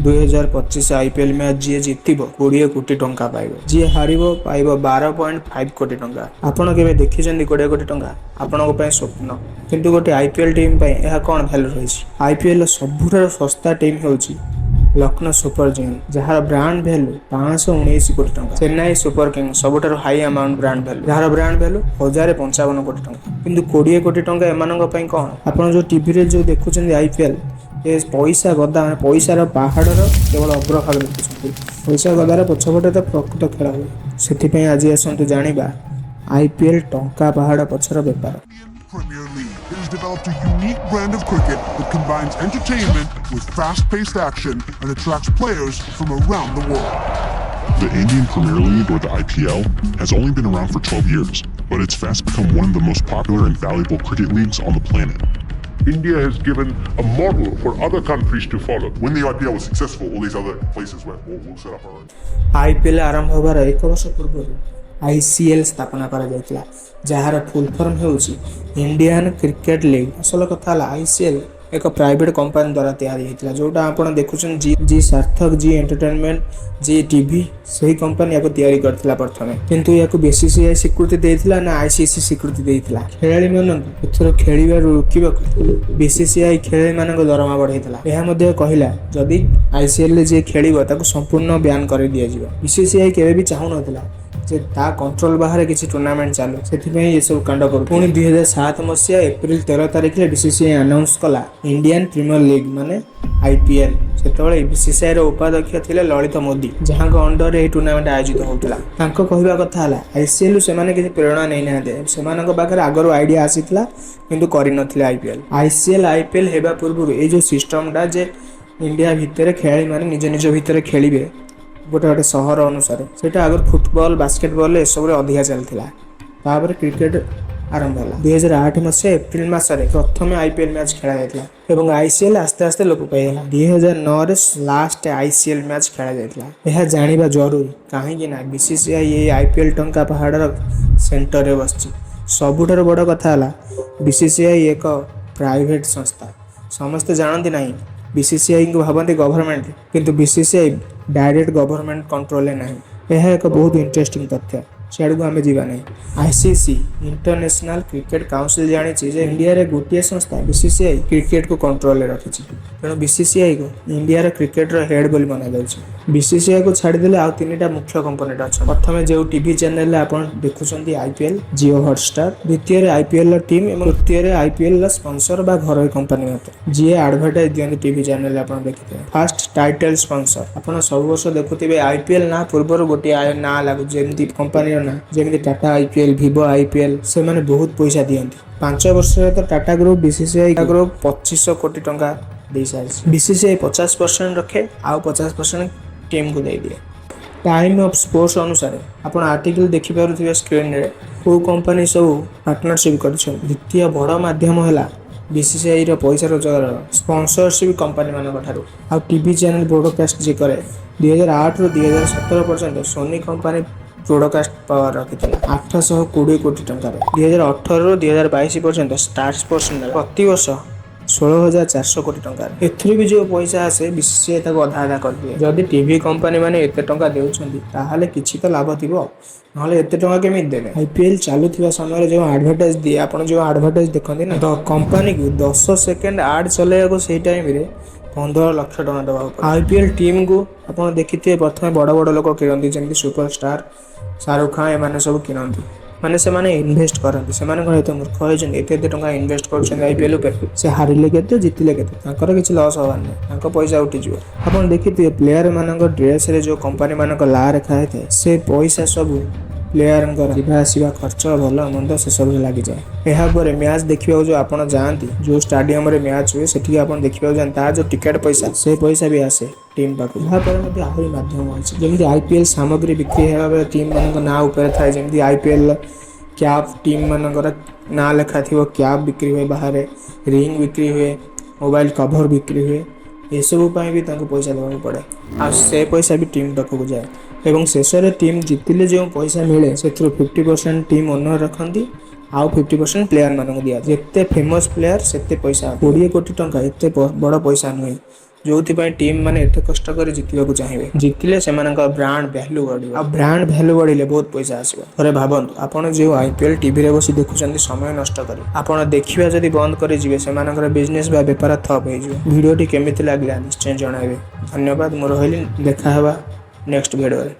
2025 IPL match ଯିଏ ଜିତିବ, 20 କୋଟି ଟଙ୍କା ପାଇବ। ଯିଏ ହାରିବ, ପାଇବ 12.5 କୋଟି ଟଙ୍କା। ଆପଣ କେବେ ଦେଖିଛନ୍ତି 20 କୋଟି ଟଙ୍କା? ଆପଣଙ୍କ ପାଇଁ ସ୍ୱପ୍ନ, କିନ୍ତୁ ଗୋଟେ ଆଇପିଏଲ୍ ଟିମ୍ ପାଇଁ ଏହା କ'ଣ ଭ୍ୟାଲୁ ରହିଛି? ଆଇପିଏଲ୍ର ସବୁଠାରୁ ଶସ୍ତା ଟିମ୍ ହେଉଛି ଲକ୍ଷ୍ନୌ ସୁପର ଜିଆଣ୍ଟ, ଯାହାର ବ୍ରାଣ୍ଡ ଭ୍ୟାଲୁ 519 କୋଟି ଟଙ୍କା। ଚେନ୍ନାଇ ସୁପର କିଙ୍ଗ ସବୁଠାରୁ ହାଇ ଆମାଉଣ୍ଟ ବ୍ରାଣ୍ଡ ଭ୍ୟାଲୁ, ଯାହାର ବ୍ରାଣ୍ଡ ଭ୍ୟାଲୁ 1055 କୋଟି ଟଙ୍କା। କିନ୍ତୁ 20 କୋଟି ଟଙ୍କା ଏମାନଙ୍କ ପାଇଁ କ'ଣ? ଆପଣ ଯେଉଁ ଟିଭିରେ ଯେଉଁ ଦେଖୁଛନ୍ତି ଆଇପିଏଲ୍, ଏ ପଇସା ଗଦା, ମାନେ ପଇସାର ପାହାଡ଼ର କେବଳ ଅଗ୍ରଭାଗ ଦେଖୁଛନ୍ତି। ପଇସା ଗଦାର ପଛପଟେ ତ ପ୍ରକୃତ ଖେଳ ହୁଏ। ସେଥିପାଇଁ ଆଜି ଆସନ୍ତୁ ଜାଣିବା ଆଇପିଏଲ୍ ଟଙ୍କା ପାହାଡ଼ ପଛର ବେପାର। Indian Premier League. It has developed a unique brand of cricket that combines entertainment with fast-paced action and attracts players from around the world. The Indian Premier League, or the IPL, has only been around for 12 years, but it's fast become one of the most popular and valuable cricket leagues on the planet. India has given a model for other countries to follow. When the IPL was successful, all these other places went, "Well, we'll set up our own." IPL ଆରମ୍ଭ ହେବାର ଏକ ବର୍ଷ ପୂର୍ବରୁ ICL ସ୍ଥାପନା କରାଯାଇଥିଲା, ଯାହାର full form ହେଉଛି Indian cricket league. ଅସଲ କଥା ହେଲା, ଆଇସିଏଲ୍ ଏକ ପ୍ରାଇଭେଟ୍ କମ୍ପାନୀ ଦ୍ୱାରା ତିଆରି ହେଇଥିଲା। ଯେଉଁଟା ଆପଣ ଦେଖୁଛନ୍ତି ଜି ଜି ସାର୍ଥକ, ଜି ଏଣ୍ଟରଟେନମେଣ୍ଟ, ଜି ଟିଭି, ସେହି କମ୍ପାନୀ ଏହାକୁ ତିଆରି କରିଥିଲା ପ୍ରଥମେ। କିନ୍ତୁ ଏହାକୁ ବିସିସିଆଇ ସ୍ୱୀକୃତି ଦେଇଥିଲା ନା ଆଇସିସି ସ୍ୱୀକୃତି ଦେଇଥିଲା? ଖେଳାଳିମାନଙ୍କୁ ଏଥର ଖେଳିବାରୁ ରୋକିବାକୁ ବିସିସିଆଇ ଖେଳାଳିମାନଙ୍କ ଦରମା ବଢ଼ାଇଥିଲା। ଏହା ମଧ୍ୟ କହିଲା, ଯଦି ଆଇସିଏଲ୍ରେ ଯିଏ ଖେଳିବ, ତାକୁ ସମ୍ପୂର୍ଣ୍ଣ ବ୍ୟାନ୍ କରିଦିଆଯିବ। ବିସିସିଆଇ କେବେ ବି ଚାହୁଁନଥିଲା ଯେ ତା କଣ୍ଟ୍ରୋଲ ବାହାରେ କିଛି ଟୁର୍ଣ୍ଣାମେଣ୍ଟ ଚାଲୁ। ସେଥିପାଇଁ ଏସବୁ କାଣ୍ଡ କରୁ। ପୁଣି 2007 ମସିହା ଏପ୍ରିଲ 13 ତାରିଖରେ ବିସିସିଆଇ ଆନାଉନ୍ସ କଲା ଇଣ୍ଡିଆନ୍ ପ୍ରିମିୟର ଲିଗ୍, ମାନେ ଆଇପିଏଲ୍। ସେତେବେଳେ ବିସିସିଆଇର ଉପାଧ୍ୟକ୍ଷ ଥିଲେ ଲଳିତ ମୋଦି, ଯାହାଙ୍କ ଅଣ୍ଡରରେ ଏହି ଟୁର୍ଣ୍ଣାମେଣ୍ଟ ଆୟୋଜିତ ହେଉଥିଲା। ତାଙ୍କ କହିବା କଥା ହେଲା, ଆଇସିଏଲ୍ରୁ ସେମାନେ କିଛି ପ୍ରେରଣା ନେଇନାହାନ୍ତି। ସେମାନଙ୍କ ପାଖରେ ଆଗରୁ ଆଇଡ଼ିଆ ଆସିଥିଲା, କିନ୍ତୁ କରିନଥିଲେ ଆଇପିଏଲ୍। ଆଇସିଏଲ୍ ଆଇପିଏଲ୍ ହେବା ପୂର୍ବରୁ ଏଇ ଯେଉଁ ସିଷ୍ଟମଟା ଯେ ଇଣ୍ଡିଆ ଭିତରେ ଖେଳାଳିମାନେ ନିଜ ନିଜ ଭିତରେ ଖେଳିବେ ଗୋଟେ ଗୋଟେ ସହର ଅନୁସାରେ, ସେଇଟା ଆଗରୁ ଫୁଟବଲ, ବାସ୍କେଟବଲ ଏସବୁରେ ଅଧିକା ଚାଲିଥିଲା। ତାପରେ କ୍ରିକେଟ ଆରମ୍ଭ ହେଲା। 2008 ମସିହା ଏପ୍ରିଲ ମାସରେ ପ୍ରଥମେ ଆଇପିଏଲ୍ ମ୍ୟାଚ୍ ଖେଳାଯାଇଥିଲା ଏବଂ ଆଇସିଏଲ୍ ଆସ୍ତେ ଆସ୍ତେ ଲୋପ ପାଇଗଲା। 2009ରେ ଲାଷ୍ଟ ଆଇସିଏଲ୍ ମ୍ୟାଚ୍ ଖେଳାଯାଇଥିଲା। ଏହା ଜାଣିବା ଜରୁରୀ, କାହିଁକି ନା ବିସିସିଆଇ ଏଇ ଆଇପିଏଲ୍ ଟଙ୍କା ପାହାଡ଼ର ସେଣ୍ଟରରେ ବସିଛି। ସବୁଠାରୁ ବଡ଼ କଥା ହେଲା, ବିସିସିଆଇ ଏକ ପ୍ରାଇଭେଟ୍ ସଂସ୍ଥା। ସମସ୍ତେ ଜାଣନ୍ତି ନାହିଁ, ବିସିସିଆଇଙ୍କୁ ଭାବନ୍ତି ଗଭର୍ଣ୍ଣମେଣ୍ଟ, କିନ୍ତୁ ବିସିସିଆଇ ଡାଇରେକ୍ଟ ଗଭର୍ଣ୍ଣମେଣ୍ଟ କଣ୍ଟ୍ରୋଲରେ ନାହିଁ। ଏହା ଏକ ବହୁତ ଇଣ୍ଟରେଷ୍ଟିଂ ତଥ୍ୟ, ସିଆଡ଼କୁ ଆମେ ଯିବା ନାହିଁ। ଆଇସିସି, ଇଣ୍ଟରନ୍ୟାସନାଲ କ୍ରିକେଟ କାଉନସିଲ ଜାଣିଛି ଯେ ଇଣ୍ଡିଆରେ ଗୋଟିଏ ସଂସ୍ଥା ବିସିସିଆଇ କ୍ରିକେଟକୁ କଣ୍ଟ୍ରୋଲରେ ରଖିଛି। ତେଣୁ ବିସିସିଆଇକୁ ଇଣ୍ଡିଆର କ୍ରିକେଟର ହେଡ୍ ବୋଲି ମନାଯାଉଛି। ବିସିସିଆଇକୁ ଛାଡ଼ିଦେଲେ ଆଉ ତିନିଟା ମୁଖ୍ୟ କମ୍ପୋନେଣ୍ଟ ଅଛନ୍ତି। ପ୍ରଥମେ ଯେଉଁ ଟିଭି ଚ୍ୟାନେଲରେ ଆପଣ ଦେଖୁଛନ୍ତି ଆଇପିଏଲ୍, ଜିଓ ହଟଷ୍ଟାର। ଦ୍ୱିତୀୟରେ ଆଇପିଏଲ୍ର ଟିମ୍ ଏବଂ ତୃତୀୟରେ ଆଇପିଏଲ୍ର ସ୍ପନ୍ସର ବା ଘରୋଇ କମ୍ପାନୀ ମାତ୍ର, ଯିଏ ଆଡଭର୍ଟାଇଜ ଦିଅନ୍ତି ଟିଭି ଚ୍ୟାନେଲରେ ଆପଣ ଦେଖିଥିବେ। First title sponsor. ଆପଣ ସବୁ ବର୍ଷ ଦେଖୁଥିବେ, ଆଇପିଏଲ୍ ନାଁ ପୂର୍ବରୁ ଗୋଟିଏ ନାଁ ଲାଗୁଛି, ଯେମିତି କମ୍ପାନୀର ନାଁ, ଯେମିତି ଟାଟା ଆଇପିଏଲ୍, ଭିଭୋ ଆଇପିଏଲ୍। ସେମାନେ ବହୁତ ପଇସା ଦିଅନ୍ତି। 5 ବର୍ଷରେ ତ ଟାଟା ଗ୍ରୁପ୍ ବିସିସିଆଇ ଗ୍ରୁପ୍ 2500 କୋଟି ଟଙ୍କା ଦେଇସାରିଛି। ବିସିସିଆଇ 50% ରଖେ, ଆଉ 50% ଟିମ୍କୁ ଦେଇଦିଏ। ଟାଇମ୍ ଅଫ୍ ସ୍ପୋର୍ଟସ ଅନୁସାରେ, ଆପଣ ଆର୍ଟିକଲ ଦେଖିପାରୁଥିବେ ସ୍କ୍ରିନରେ, କେଉଁ କମ୍ପାନୀ ସବୁ ପାର୍ଟନରସିପ୍ କରିଛନ୍ତି। ଦ୍ୱିତୀୟ ବଡ଼ ମାଧ୍ୟମ ହେଲା ବିସିସିଆଇର ପଇସା ରୋଜଗାର ସ୍ପନ୍ସରସିପ୍ କମ୍ପାନୀମାନଙ୍କ ଠାରୁ ଆଉ ଟିଭି ଚ୍ୟାନେଲ ବ୍ରଡକାଷ୍ଟ ଯିଏ କରେ। 2008ରୁ 2017 ପର୍ଯ୍ୟନ୍ତ ସୋନି କମ୍ପାନୀ ବ୍ରଡକାଷ୍ଟ ପାୱାର ରଖିଥିଲା 820 କୋଟି ଟଙ୍କାରେ। 2018ରୁ 2022 ପର୍ଯ୍ୟନ୍ତ ଷ୍ଟାର ସ୍ପୋର୍ଟସ ନେଲା ପ୍ରତିବର୍ଷ 16,400 କୋଟି ଟଙ୍କାରେ। ଏଥିରୁ ବି ଯେଉଁ ପଇସା ଆସେ, ବିସିସିଆଇ ତାକୁ ଅଧା ଅଧା କରିଦିଏ। ଯଦି ଟିଭି କମ୍ପାନୀ ମାନେ ଏତେ ଟଙ୍କା ଦେଉଛନ୍ତି, ତାହେଲେ କିଛି ତ ଲାଭ ଥିବ, ନହେଲେ ଏତେ ଟଙ୍କା କେମିତି ଦେବେ? ଆଇପିଏଲ୍ ଚାଲୁଥିବା ସମୟରେ ଯେଉଁ ଆଡଭର୍ଟାଇଜ ଦିଏ, ଆପଣ ଯେଉଁ ଆଡଭର୍ଟାଇଜ ଦେଖନ୍ତି ନା, କମ୍ପାନୀକୁ 10 ସେକେଣ୍ଡ ଆଡ୍ ଚଲେଇବାକୁ ସେଇ ଟାଇମରେ 15 ଲକ୍ଷ ଟଙ୍କା ଦେବାକୁ ପଡ଼େ। ଆଇପିଏଲ୍ ଟିମ୍କୁ ଆପଣ ଦେଖିଥିବେ, ପ୍ରଥମେ ବଡ଼ ବଡ଼ ଲୋକ କିଣନ୍ତି, ଯେମିତି ସୁପରଷ୍ଟାର ଶାହରୁଖ ଖାଁ, ଏମାନେ ସବୁ କିଣନ୍ତି। ମାନେ ସେମାନେ ଇନଭେଷ୍ଟ କରନ୍ତି। ସେମାନେ କ'ଣ ଏତେ ମୂର୍ଖ ହେଇଛନ୍ତି? ଏତେ ଏତେ ଟଙ୍କା ଇନଭେଷ୍ଟ କରୁଛନ୍ତି ଆଇପିଏଲ୍ ଉପରେ। ସେ ହାରିଲେ କେତେ, ଜିତିଲେ କେତେ, ତାଙ୍କର କିଛି ଲସ୍ ହେବାର ନାହିଁ, ତାଙ୍କ ପଇସା ଉଠିଯିବ। ଆପଣ ଦେଖିଥିବେ, ପ୍ଲେୟାରମାନଙ୍କ ଡ୍ରେସ୍ରେ ଯେଉଁ କମ୍ପାନୀମାନଙ୍କ ନାଁ ଲେଖା ହେଇଥାଏ, ସେ ପଇସା ସବୁ ପ୍ଲେୟାରଙ୍କର ଯିବା ଆସିବା ଖର୍ଚ୍ଚ, ଭଲ ମନ୍ଦ, ସେସବୁରେ ଲାଗିଯାଏ। ଏହାପରେ ମ୍ୟାଚ୍ ଦେଖିବାକୁ ଯେଉଁ ଆପଣ ଯାଆନ୍ତି, ଯେଉଁ ଷ୍ଟାଡିୟମରେ ମ୍ୟାଚ୍ ହୁଏ, ସେଠିକି ଆପଣ ଦେଖିବାକୁ ଯାଆନ୍ତି, ତାର ଯେଉଁ ଟିକେଟ୍ ପଇସା, ସେ ପଇସା ବି ଆସେ ଟିମ୍ ପାଖକୁ। ଏହାପରେ ମଧ୍ୟ ଆହୁରି ମାଧ୍ୟମ ଅଛି, ଯେମିତି ଆଇପିଏଲ୍ ସାମଗ୍ରୀ ବିକ୍ରି ହେବା ବେଳେ ଟିମ୍ ମାନଙ୍କ ନାଁ ଉପରେ ଥାଏ। ଯେମିତି ଆଇପିଏଲ୍ କ୍ୟାପ୍, ଟିମ୍ ମାନଙ୍କର ନାଁ ଲେଖା ଥିବ କ୍ୟାପ୍ ବିକ୍ରି ହୁଏ ବାହାରେ, ରିଙ୍ଗ ବିକ୍ରି ହୁଏ, ମୋବାଇଲ କଭର ବିକ୍ରି ହୁଏ। ଏସବୁ ପାଇଁ ବି ତାଙ୍କୁ ପଇସା ଦେବାକୁ ପଡ଼େ ଆଉ ସେ ପଇସା ବି ଟିମ୍ ପାଖକୁ ଯାଏ। ଏବଂ ଶେଷରେ ଟିମ୍ ଜିତିଲେ ଯେଉଁ ପଇସା ମିଳେ, ସେଥିରୁ 50% ଟିମ୍ ଓନର ରଖନ୍ତି ଆଉ 50% ପ୍ଲେୟାରମାନଙ୍କୁ ଦିଆଯାଏ। ଯେତେ ଫେମସ୍ ପ୍ଲେୟାର, ସେତେ ପଇସା। 20 କୋଟି ଟଙ୍କା ଏତେ ବଡ଼ ପଇସା ନୁହେଁ। ଯେଉଁଥିପାଇଁ ଟିମ୍ ମାନେ ଏତେ କଷ୍ଟ କରି ଜିତିବାକୁ ଚାହିଁବେ। ଜିତିଲେ ସେମାନଙ୍କ ବ୍ରାଣ୍ଡ ଭ୍ୟାଲୁ ବଢ଼ିବ, ଆଉ ବ୍ରାଣ୍ଡ ଭ୍ୟାଲୁ ବଢ଼ିଲେ ବହୁତ ପଇସା ଆସିବ। ଥରେ ଭାବନ୍ତୁ, ଆପଣ ଯେଉଁ ଆଇପିଏଲ୍ ଟିଭିରେ ବସି ଦେଖୁଛନ୍ତି ସମୟ ନଷ୍ଟ କରି, ଆପଣ ଦେଖିବା ଯଦି ବନ୍ଦ କରିଯିବେ, ସେମାନଙ୍କର ବିଜନେସ୍ ବା ବେପାର ଠପ୍ ହେଇଯିବ। ଭିଡ଼ିଓଟି କେମିତି ଲାଗିଲା ନିଶ୍ଚୟ ଜଣାଇବେ। ଧନ୍ୟବାଦ, ମୁଁ ରହିଲି। ଦେଖା ହେବା ନେକ୍ସଟ ଭିଡ଼ିଓରେ।